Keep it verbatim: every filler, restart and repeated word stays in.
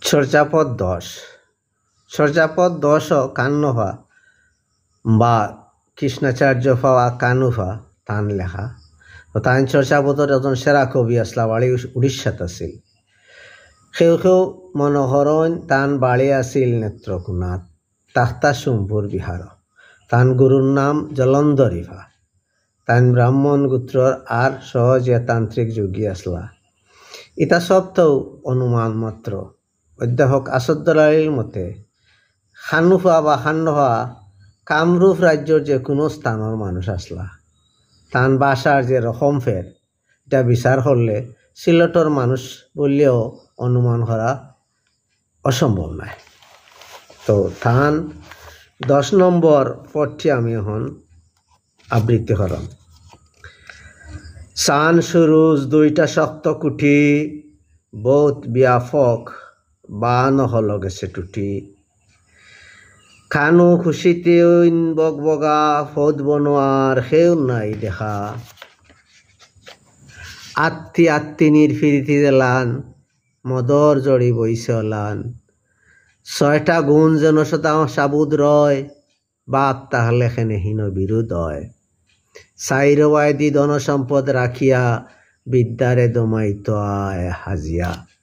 চর্যাপদ দশ। চর্যাপদ দশ কান্নফা বা কৃষ্ণাচার্য ফা বা কানুফা তান লেখা। তো তাইন চর্যাপদর একজন সেরা কবি আছলা, বাড়ি উড়িষ্যাত আছিল। কেউ কেউ মনো করইন তান বাড়ি আছিল নেত্রকোনাত, তাখতা সোমপুর বিহার। তান গুরুর নাম জলন্ধরিফা। তাইন ব্রাহ্মণ গোত্রর আর সহজে তান্ত্রিক যোগী আছলা। ইতা সবতাউ অনুমান মাত্র। অধ্যাপক আছাদুল্লাহ আলীর মতে, খানুফা বা খান্নফা কামরূপ রাজ্যর যে কোনো স্থানর মানুষ আছলা। তান ভাষার যে রকম ফের, ইটা বিচার করলে সিলেটর মানুষ বুলিয়াও অনুমান করা অসম্ভব নায়। তো তান দশ নম্বর পদটি আমি এখন আবৃত্তি করাম। চান সুরুজ দুইটা শক্ত কুঠি, বহুত ব্যাপক বান হল গেছে টুটি। কানু খুশিতে ঐন বগবগা, ফদ বনোয়ার হেউ নাই দেখা। আত্তি আত্তিনির ফিরিতি দেলান, মদর জড়ি বইছে অলান। ছয়টা গুণ যেন সদা সাবুদ রয়, বাপ তাহলে কেনে হীন বিরুদ অয়। চাইর ওয়াইদি ধন সম্পদ রাখিয়া, বিদ্যারে দমাইত আয় হাজিয়া।